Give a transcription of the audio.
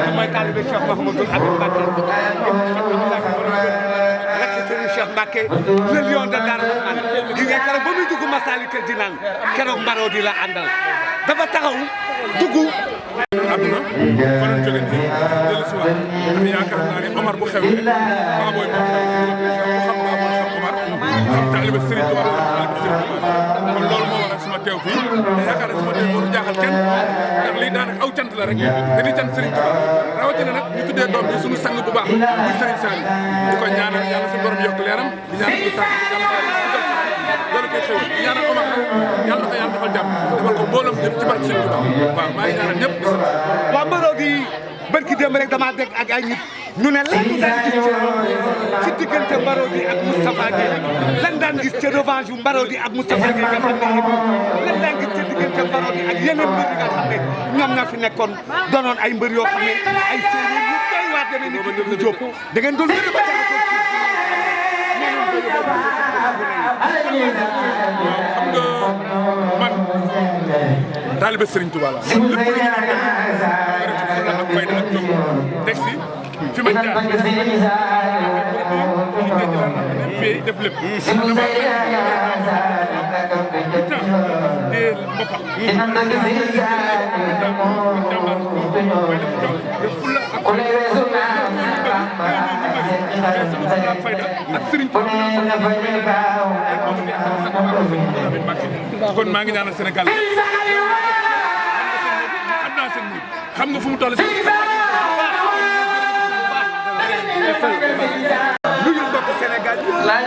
ki mooy taalibe Cheikh Mouhamadou Habib Mbacké rek Serigne Cheikh Mbacké le lion de Darou Rahmane gi nga keroog ba muy dugg Massalikul Jinaan keroog mbaroo di la àndal dafa taxaw dugg àdduna fa lañ jógee nii dellu si waat ndax yaakaar naa ne Omar bu xewee Baboy moo xew ku xam Baboy xam Omar xam taalibe Serigne Touba xam taalibe Serigne Touba kon loolu moo waral suma teew fii te yaakaar ne suma teew waru jaaxal kenn ndax lii daanaka aw cant la rek dañuy cant Serigne Touba rawatina nag ñu tuddee doom bi suñu sang bu baax muy Serigne Sall di ko ñaanal yàlla suñu borom yokk leeram di ñaanal ñu tànk yàlla loolu koy xew di ñaanal Omar yàlla na ko yàlla defal jàmm defal ko mboolam jëm ci barke Serigne Touba waaw maa ngi ñaanal ñëpp di sant waaw mbaroo gi barki démb rek damaa dégg ak ay nit ñu ne lan daan gis ci diggante Marodi ak Moustapha Gueye lan daan gis ca revanche yu Marodi ak Moustapha Gueye nga xam ne lan daan gis ca diggante Marodi ak yeneen mbër yi nga xam ne ñoom ñoo fi nekkoon doonoon ay mbër yoo xam ne ay séeréer yu doy waar demee ni ko Diop da ngeen doon bëri ba jaxasoo xam nga man taalibe Serigne Touba la lépp lu ñu def ak fayda ak jom teg si fi ma jaar fii def lépp dee mbokkam def fulla ak fayda ak Serigne Touba kon maa ngi ñaanal Sénégal xam nga fu mu toll si lu ñu bokk Sénégal la